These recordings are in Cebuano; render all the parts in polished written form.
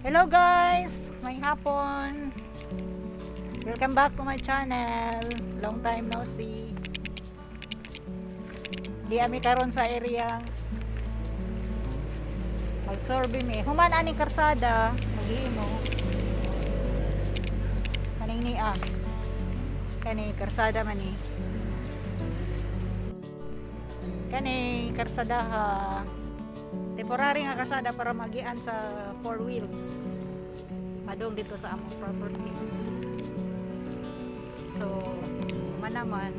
Hello guys! Maayong hapon! Welcome back to my channel. Long time no see. Di ami karon sa area. Mag-survey mi. Human aning karsada, maghimo. Kaning niya. Kani karsada man ni. Kani karsada ha. Temporary nga karsada para magian sa four wheels. Padong dito sa among property. So, man naman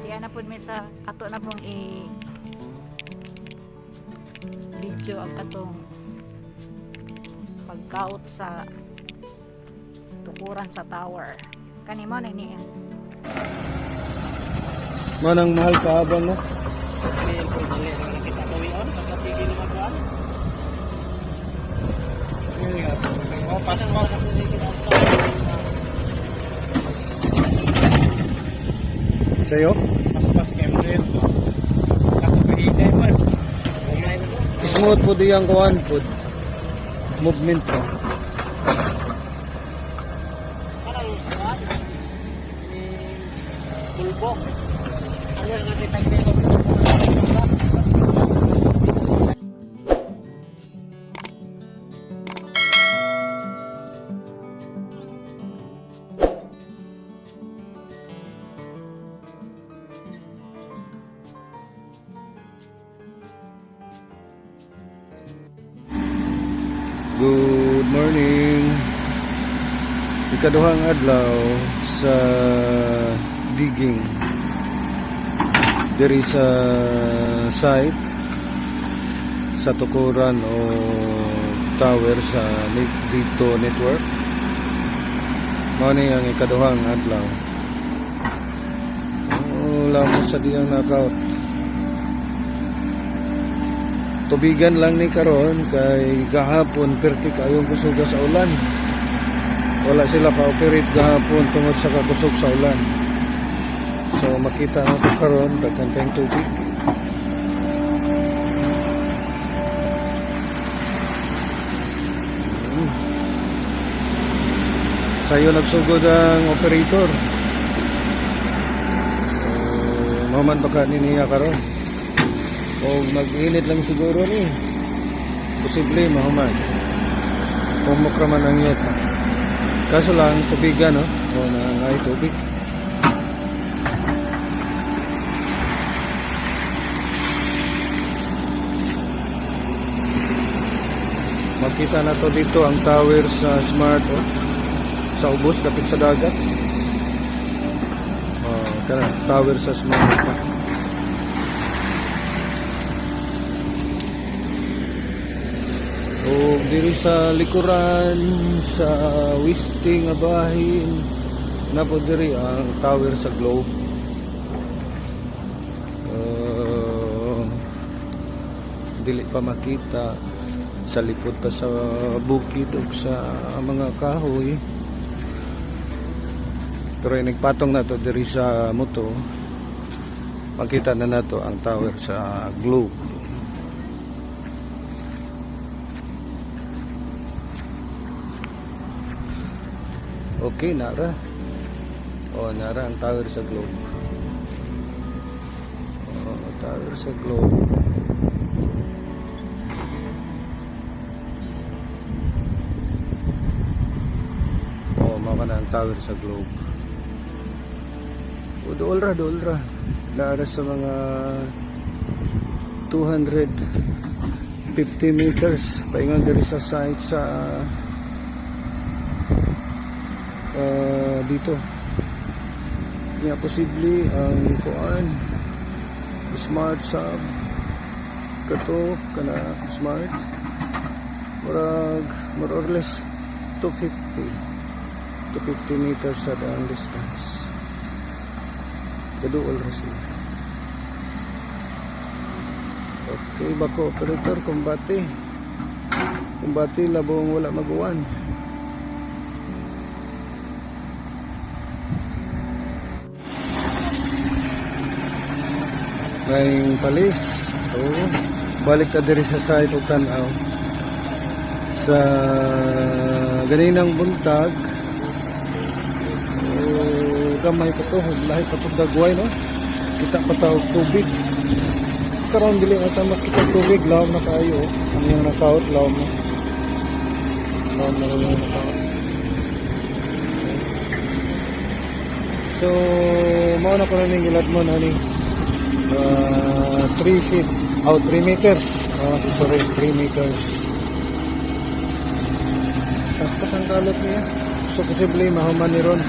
diya na pud mi sa ato na pong i video ang katong pagkaut sa tukuran sa tower. Kani mo na niya. Manang mahal kaabang, no? Ngayon po, dali lang nakita ko yun. Pagkatigil naman ko. Oh, pasok pa. Sa'yo? Paspas kay Muriel. Sa mo. Smooth po diyang kuan po. Movement pa. Parang pulbo. Ano ang nakita ko? Good morning. Ikaduhang adlaw sa digging. Diri sa site sa tukuran o tower sa dito network. Mao ni ang ikaduhang adlaw. Wala mo sa diyang knockout. Tubigan lang ni karon kay gahapon perti kayong kusuga sa ulan. Wala sila ka-operate gahapon tungod sa kakusog sa ulan. So makita na ko karon daghan kayong tubig. Sayo nagsugod ang operator. So, maman baka ni niya karon. O mag-init lang siguro ni. Posible mahuman. Pumok raman ang yuta. Kaso lang tubigan, no? O na ay tubig. Makita na to dito ang tower sa Smart, oh. Sa ubos kapit sa dagat. Oh, kana tower sa Smart pa. O diri sa likuran sa Wisti nga bahin na po diri ang tower sa Globe. Dili pa makita sa likod pa sa bukid o sa mga kahoy. Pero yung nagpatong na to diri sa moto, makita na nato ang tower sa Globe. Okay, nara. O, nara ang tower sa Globe. O, tower sa Globe. O, mao na ang tower sa Globe. O, dool ra, dool ra. Nara sa mga 250 meters. Paingon diri sa site sa dito nga posible ang kuan Smart sub kato kana Smart, murag more or less 250 250 meters sa ang distance. Gaduol ra sila. Okay, bako operator, kumbate kumbate, labong wala maguwan. Ngayong palis. So, balik ta diri sa site ug tan-aw. Sa ganinang buntag, oh, gamay pa to, lahi pa to dagway, no? Kita pa ta og tubig. Karon dili na ta makita og tubig, lawom na kaayo, oh. Ang iyang nakaot, lawom na. Lawom na iyang nakaot. So, mao na ko na ning giladmon ani. 3 feet, oh, 3 meters. Oh, sorry, 3 meters. Paspas ang kalot niya. So, posible mahuman ni ron.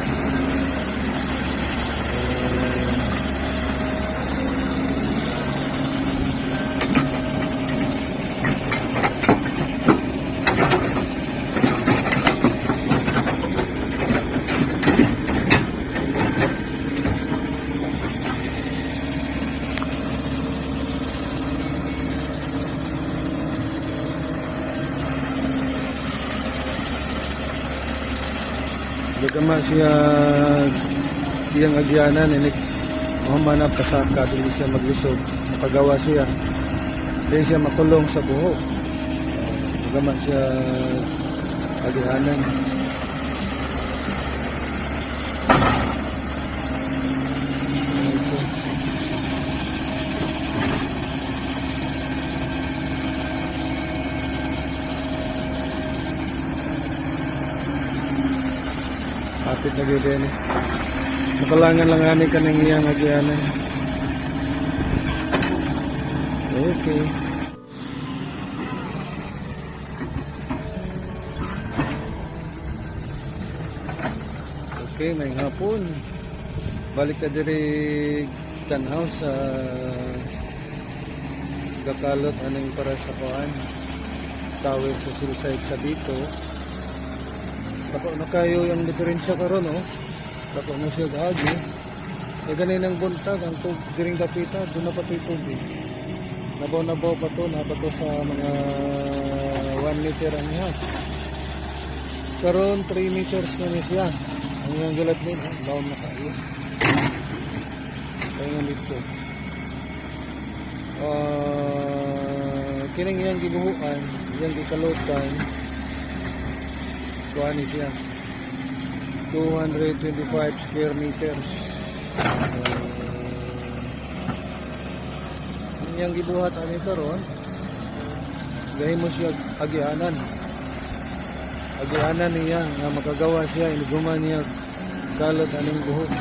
Gagama siya iyang agyanan, inig mahuman na pasaka, dili siya maglisod, makagawa siya. Dili siya makulong sa buho. Gagama siya agyanan. Okay. Kapit na gyud ni. Makalangan lang ani kaning iyang agyanan. Okay. Okay, may hapon. Balik ta diri tan-aw sa gakalot aning para sa kuan. Tower sa hillside sa dito. Dako na kayo yung diferensya karon, oh. Dako na siya agi. E ganinang buntag ang tub diring dapita doon na pa to'y tubig. Nabaw-nabaw pa to, na pa to sa mga 1 meter ang iha. Karon 3 meters na ni siya. Ang iyang giladmin, oh, lawom na kayo. Kaya nga dito. Kining iyang gibuhuan, iyang gikalutan, kuha ni siya. 225 square meters. Iyang gibuhat ani karon, gahimo siya agianan. Agianan niya nga makagawa siya, iniguman niya kalot aning buhok.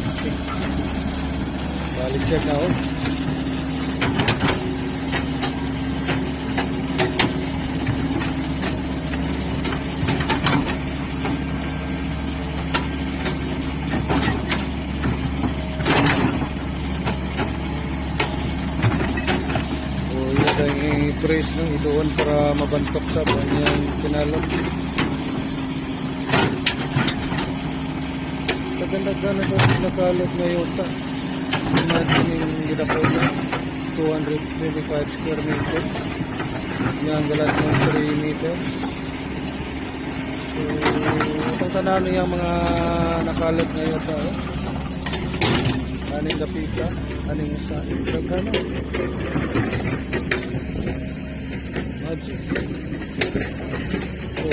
Okay. Balik siya ka, oh. O iya dahil i-trace no, idoon para mabantok sa kanyang kinalot. Daghan-daghan na sa nakalot nga yuta. Imagine yung gidako niya, 225 square meters. Yang galat ng 3 meters. So, itong tanan niya mga nakalot nga yuta. Oh. Aning dapita, aning isa, daghan na. Magic. So,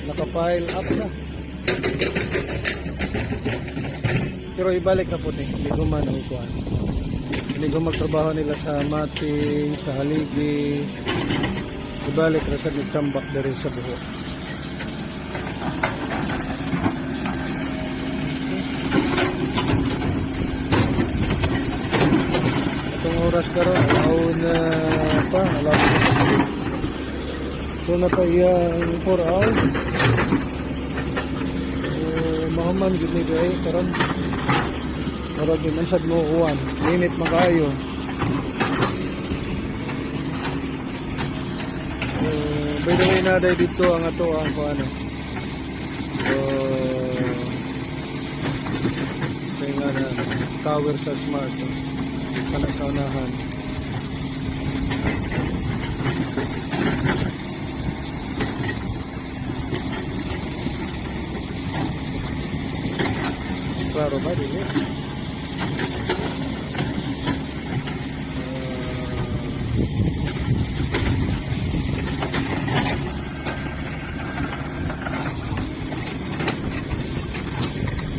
naka-pile up na. Pero ibalik na po ni, hindi ko man ang kuan. Hindi ko magtrabaho nila sa mating, sa haligi. Ibalik na sa nagtambak na rin sa buho. Itong oras karon, alauna pa, 1:06. So na pa iyang 4 hours. So mahuman gid ni kay karon. Murag di man sad mo uwan. Init man kaayo. So, by the way, na dito ang ato ang kuan. So, sa nga na tower sa Smart. Oh. Kana sa unahan. Klaro ba dili?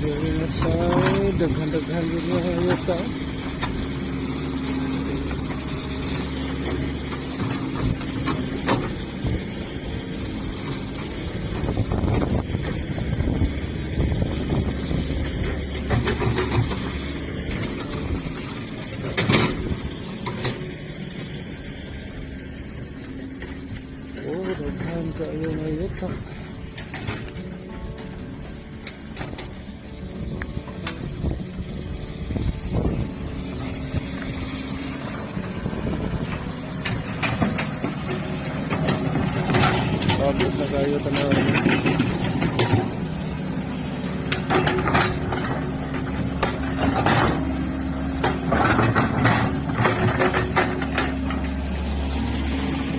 Diri na side, daghan-daghan yun nga yuta. Oh, daghan kaayo nga yuta. Pagod na kayo tanaw.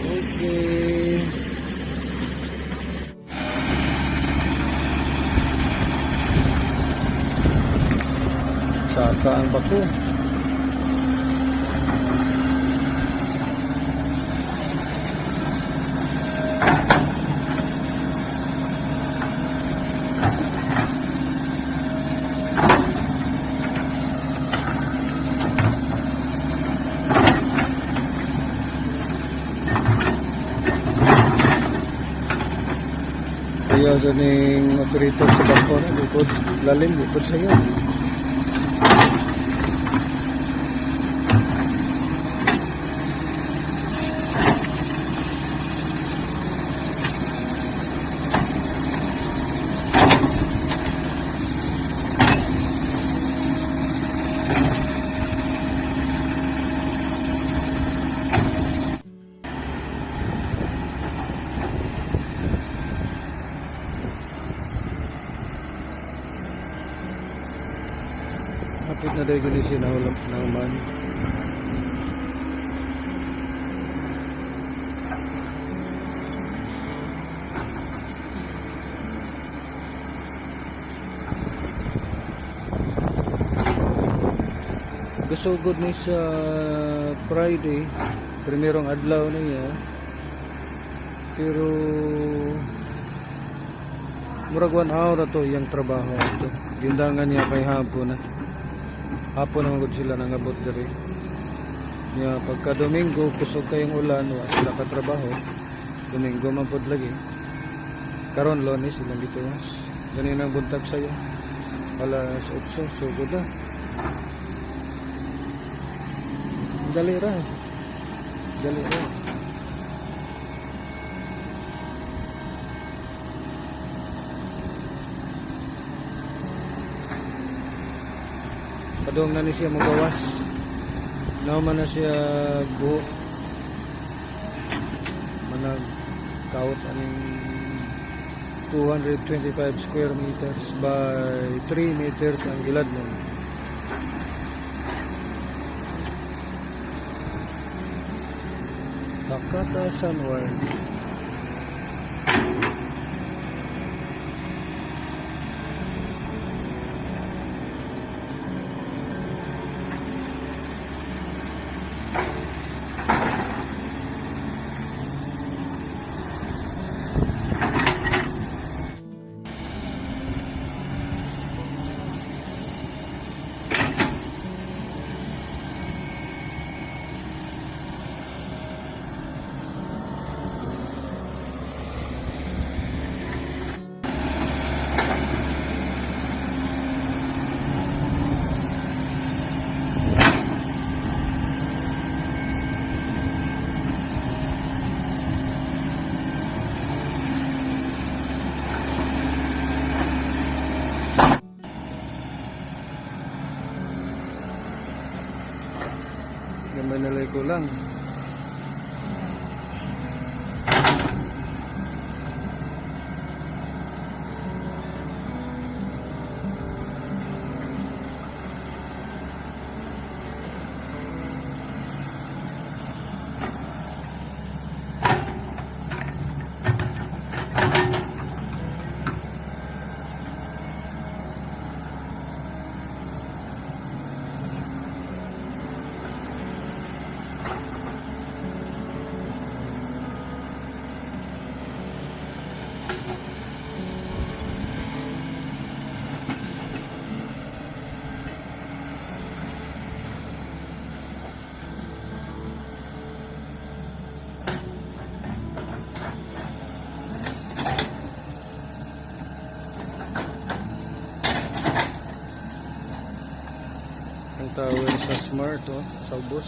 Okay. Saka ang bako. Kaya sa ning operator sa bako na, likod, lalim, likod sa'yo. Hapit na dahil gini siya nahuman. Gasugod ni sa Friday, primerong adlaw niya. Pero murag 1 hour na to iyang trabaho ito. Gindangan niya kay hapon na. Hapon naman gud sila nangabot diri. Nya pagka Domingo kusog kayong ulan, wa sila katrabaho. Domingo man pod lagi. Karon Lunes ilang gituwas. Ganinang buntag sayo. Alas 8, sugod na. Dali ra. Dali ra. Padung na ni siya magawas. Naman na siya buho. Manag kaut aning 225 square meters by 3 meters ang gilad mo. Takata Sunward. Gamay na lang kulang. Ang tower sa Smart, oh, sa ubos.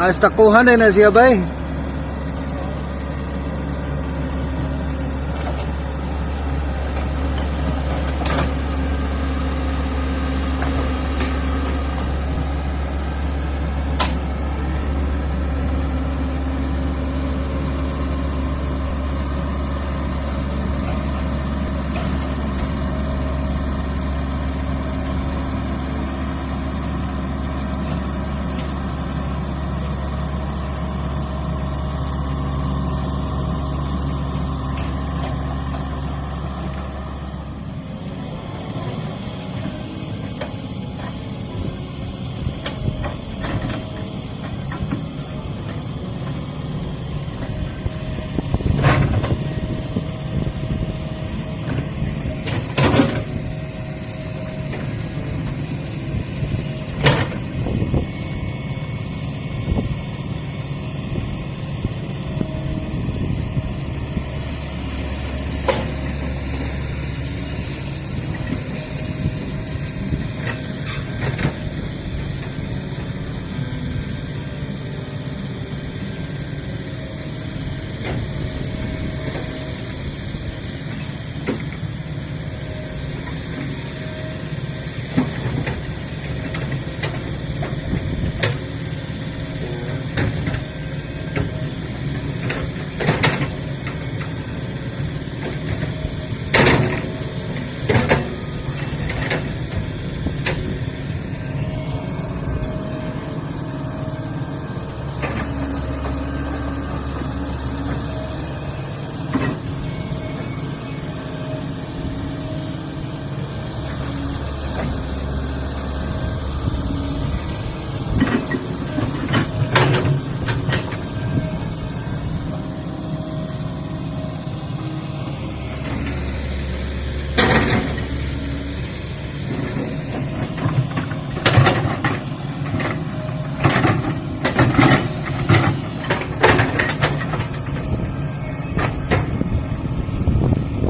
Hasta kuha na na siya bay.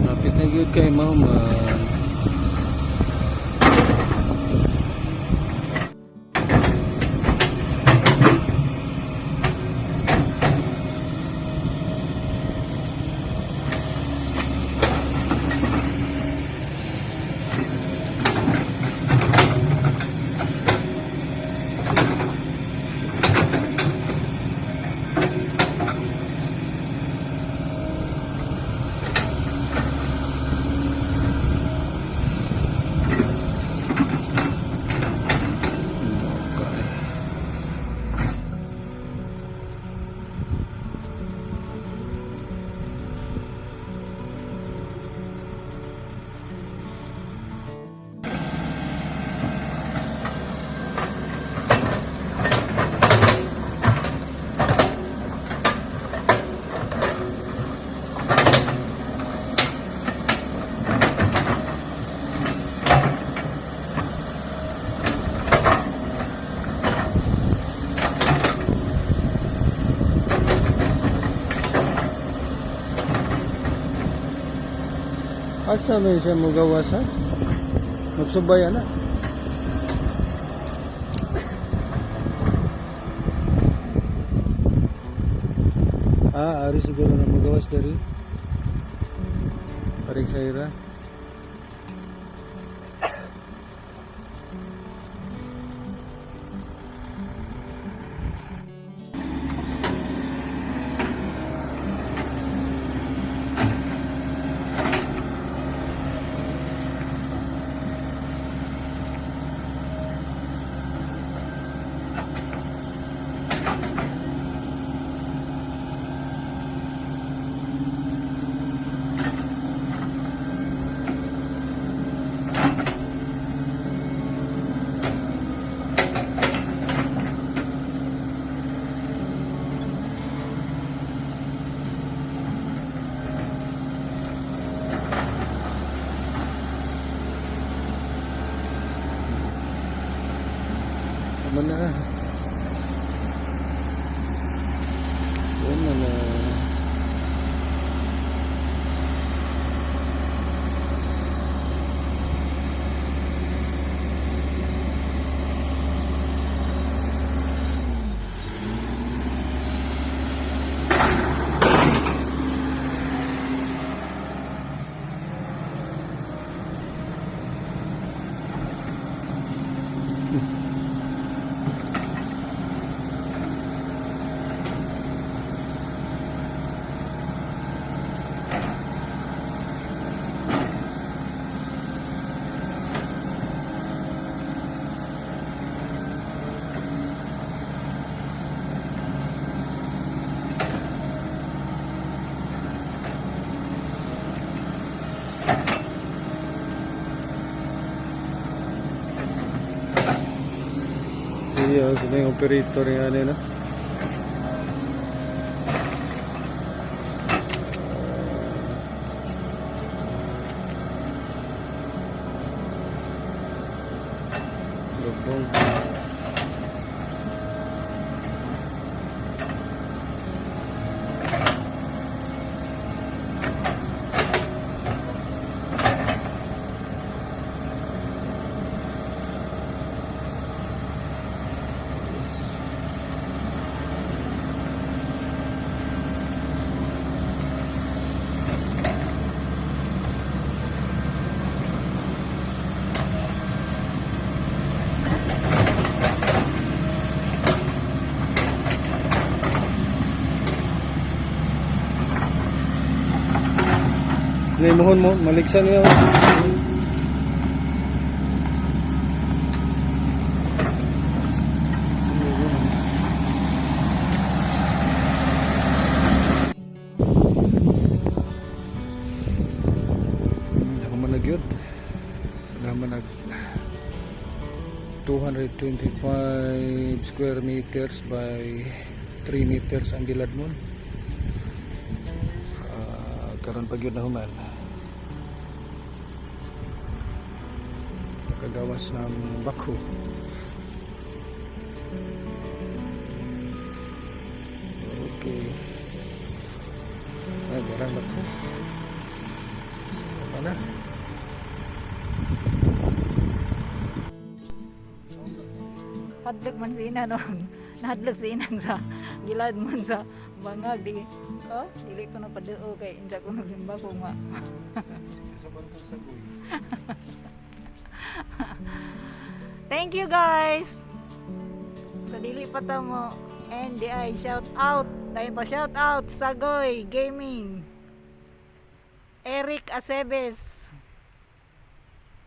Lapit na gyud kay mama. Okay. Asa man siya mugawas ha? Magsubay ana. Ah, ari siguro na magawas dari. Paring sayra. Siya, sila yung operator yung ano na. Lubong. Ngayon mo, maligsan niya. Ako man nagyod. Wala man nag 225 square meters by 3 meters ang giladmon. Ah, karon pag yun na human. Nakagawas ng bakho. Okay. Ay, barang bakho. Apa na? Hadlok man si ina noon. Nahadlok si inang sa gilad man sa bangag di. Oh, dili ko na paduo kay insa ko nagsimba ko nga. Thank you, guys. Sa dili pa ta mo NDI shout out. Dahil pa shout out Sagoy Gaming. Eric Aceves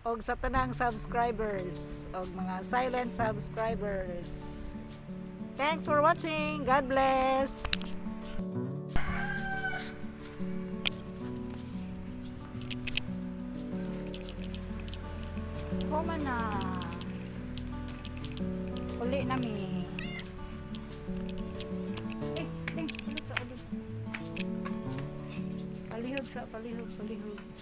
og sa tanang subscribers og mga silent subscribers. Thanks for watching. God bless. Koma na. Uli nami. Eh, ting, palihog sa ulo. Palihog sa, palihog, palihog.